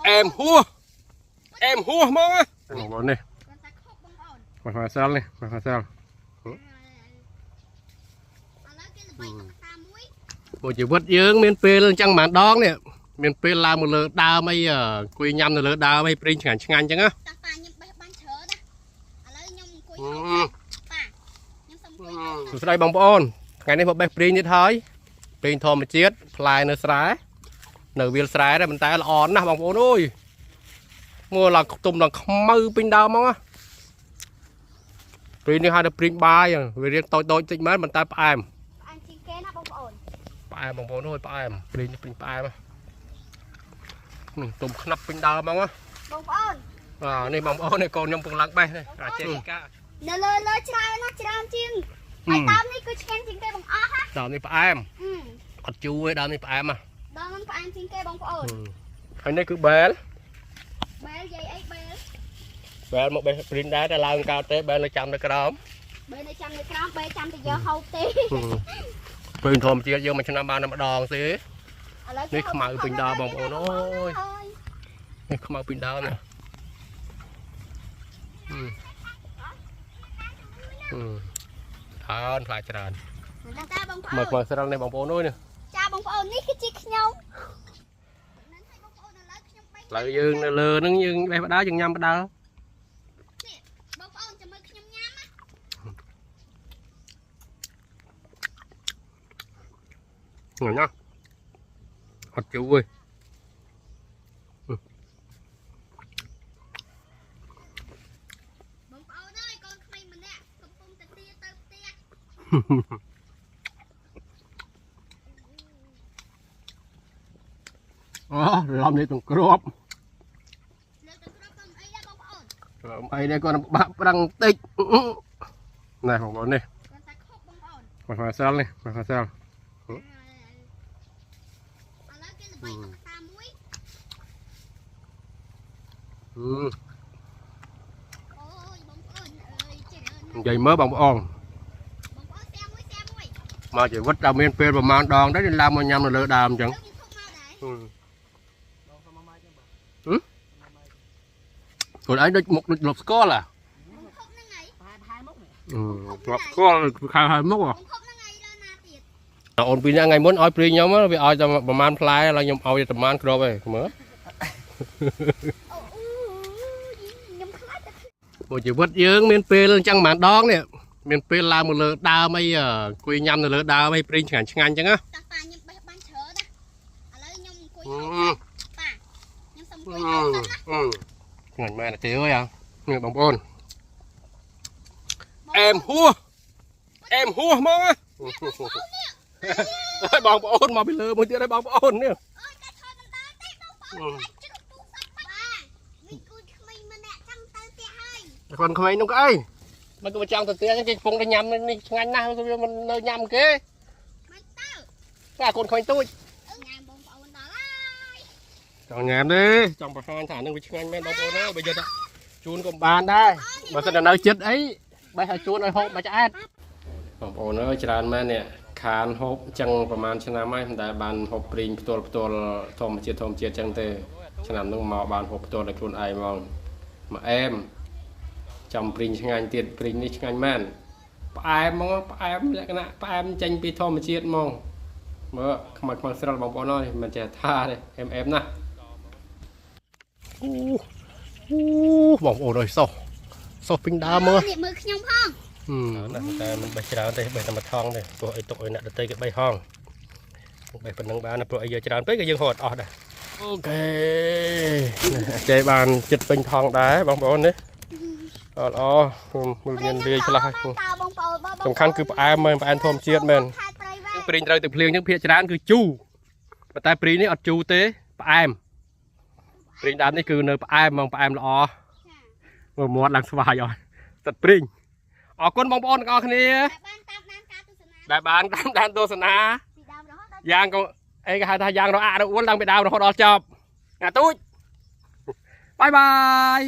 អែមហួសអែមហួសហ្មងណាបងប្អូននេះ គាត់តែខុបបងប្អូន មកមកសិលនេះមកមកសិល ឥឡូវគេល្បីតុក្កតាមួយ ព្រោះជីវិតយើងមានពេលអញ្ចឹងប៉ុន្មានដងនេះមានពេលឡើងមកលើដើមអីអង្គុយញ៉ាំនៅលើដើមអីព្រីងឆ្ងាញ់ឆ្ងាញ់អញ្ចឹងណា តាប៉ាខ្ញុំបេះបានច្រើនណាឥឡូវខ្ញុំអង្គុយហូបប៉ាខ្ញុំសុំអង្គុយហូប សួស្តីបងប្អូនថ្ងៃនេះមកបេះព្រីងទៀតហើយព្រីងធម្មជាតិផ្លែនៅស្រែនៅវាលស្រែដែរប៉ុន្តែល្អណាស់បងប្អូនអើយមើលឡើងខ្ទុំឡើងខ្មៅពេញដើមហ្មងណាព្រីងនេះហៅថាព្រីងបាយវារៀងតូចតូចតិចមែនប៉ុន្តែផ្អែម ផ្អែមជាងគេណាបងប្អូន ផ្អែមបងប្អូនអើយផ្អែមព្រីងនេះព្រីងផ្អែមណានេះទុំខ្នាប់ពេញដើមហ្មងណា បងប្អូន បាទនេះបងប្អូននេះកូនខ្ញុំកំពុងឡើងបេះនេះអាចេកា នៅលើលើច្រើនណាច្រើនជាងហើយដើមនេះគឺឆ្ងាញ់ជាងគេបងអស់ហ่ะ ដើមនេះផ្អែមអត់ជូរទេដើមនេះផ្អែមហ៎ ដើមនឹងផ្អែមជាងគេបងប្អូន ហើយនេះគឺបែល បែលយាយអីបែល បែលមកបេះព្រីនដែរតែឡើងកើតទេបែលនៅចាំនៅក្រោម បែលនៅចាំនៅក្រោមបែលចាំតែយកហូបទេ ព្រីនធម្មជាតិយើងមួយឆ្នាំបានតែម្ដងទេ ឥឡូវ នេះខ្មៅពេញដើមបងប្អូនអើយ នេះខ្មៅពេញដើមនេះហឹមហឹមច្រើនផ្លែច្រើន មិនតែបងប្អូ មើល ន ខ្មៅស្រិលនេះបងប្អូនអើយនេះ ចាបងប្អូននេះគឺជាខ្ញុំនឹងឲ្យបងប្អូនឥឡូវខ្ញុំបេះ ឥឡូវយើងនៅលើហ្នឹងយើងបេះបដាយើងញ៉ាំបដា បងប្អូនចាំមើលខ្ញុំញ៉ាំណា ញ៉ាំណាអត់ជូរទេ បងប្អូនអើយកូនក្មេងម្នាក់កំពុងតែទាទៅផ្ទះ អូឡំនេះទាំងគ្រាប់ លើកទៅគ្រាប់ទៅអីដែរបងប្អូន ឡំអីនេះគាត់បាក់ប្រឹងតិចណែបងប្អូននេះ គាត់តែខុបបងប្អូន មកមកសិលនេះមកមកសិល ឥឡូវគេល្បីតុក្កតាមួយ ហឹម អូយបងប្អូនអើយច្រើន និយាយមើលបងប្អូន បងប្អូនសែមួយសែមួយ មកជីវិតដល់មានពេលប្រហែលដងដែរឡើងមកញ៉ាំនៅលើដើមអញ្ចឹង លើកខ្ញុំខុបមកដែរ ហឹមខ្លួនឯងដូចមុខដូចលប់ស្គាល់ហ่ะ បងខុបហ្នឹងហើយ លប់ស្គាល់ខៅហើយមុខ បងខុបហ្នឹងហើយដល់ណាទៀត អូនពីរនាក់ថ្ងៃមុនឲ្យព្រីងខ្ញុំវាឲ្យតែប្រហែលផ្លែឡើយខ្ញុំឲ្យតែប្រហែលគ្រាប់ឯងមើល អូអូខ្ញុំខ្លាចតែ ព្រោះជីវិតយើងមានពេលអញ្ចឹងប្រហែលដងនេះមានពេលឡើងមកលើដើមអីអង្គុយញ៉ាំនៅលើដើមអីព្រីងឆ្ងាញ់ឆ្ងាញ់អញ្ចឹងណា តាប៉ាខ្ញុំបេះបានច្រើនណាឥឡូវខ្ញុំអង្គុយហូបប៉ាខ្ញុំសុំអង្គុយហូបសិនណា ឆ្ងាញ់មែនទេអើយនេះបងប្អូនអែមហួសអែមហួសហ្មងណា ហើយបងប្អូនមកពីលើមួយទៀតហើយបងប្អូននេះ អូយតែថយមិនដល់ទេបងប្អូនខ្លាចជ្រុះទូសាច់បាច់បាទមានគូនក្មេងម្នាក់ចង់ទៅផ្ទះហើយ គាត់ក្មេងនោះក៏អីមិនក៏ចង់ទៅផ្ទះគេកំពុងតែញ៉ាំនេះឆ្ងាញ់ណាស់វាមិននៅញ៉ាំគេ មិនទៅ តែកូនក្មេងទូច ញ៉ាំបងប្អូនដល់ហើយ ចង់ញ៉ាំទេចង់បង្ហាញថានឹងវាឆ្ងាញ់មែនបងប្អូនអើយបើយកទៅជូនក៏បានដែរបើសិនតែនៅចិត្តអីបេះឲ្យជូនឲ្យហូបមកឆ្អែតបងប្អូនអើយច្រើនមែននេះខានហូបចឹងប្រហែលឆ្នាំហើយមិនដែលបានហូបព្រីងផ្ទាល់ផ្ទាល់ធម្មជាតិធម្មជាតិចឹងទេឆ្នាំនោះមកបានហូបផ្ទាល់ដោយខ្លួនឯងហ្មងមកអែម ចំព្រីងឆ្ងាញ់ទៀតព្រីងនេះឆ្ងាញ់មែនផ្អែមហ្មងផ្អែមលក្ខណៈផ្អែមចេញពីធម្មជាតិហ្មងមើលខ្មៅខ្មៅស្រិលបងប្អូនអើយមិនចេះថាទេអែមអែមណាស់អូអូបងប្អូនអើយសោះសោះពេញដើមមើល នេះមើលខ្ញុំផង ណាស់តែមិនបេះច្រើនទេបេះតែមួយថងទេព្រោះអីទុកឲ្យអ្នកដទៃគេបេះហងបេះប៉ុណ្ណឹងបានណាព្រោះអីយកច្រើនពេកក៏យើងហត់អស់ដែរអូខេចេះបានចិត្តពេញថងដែរបងប្អូននេះ អត់ល្អមើលមានលាយខ្លះហើយ តើបងប្អូនបង សំខាន់គឺផ្អែមមែនផ្អែមធម្មជាតិមែន ខែត្រីវ៉ែ ព្រីងត្រូវតែភ្លៀងចឹងភាកច្រើនគឺជូរប៉ុន្តែព្រីងនេះអត់ជូរទេផ្អែមព្រីងដើមនេះគឺនៅផ្អែមហ្មងផ្អែមល្អមើលមាត់ឡើងស្វាយអស់សិតព្រីងអរគុណបងប្អូនទាំងអស់គ្នា តែបានតាមដានការទស្សនា ដែលបានតាមដានទស្សនា ពីដើមរហូតដល់ យ៉ាងក៏អីគេហៅថាយ៉ាងរអាក់រអួលតាំងពីដើមរហូតដល់ចប់អាទូចបាយបាយ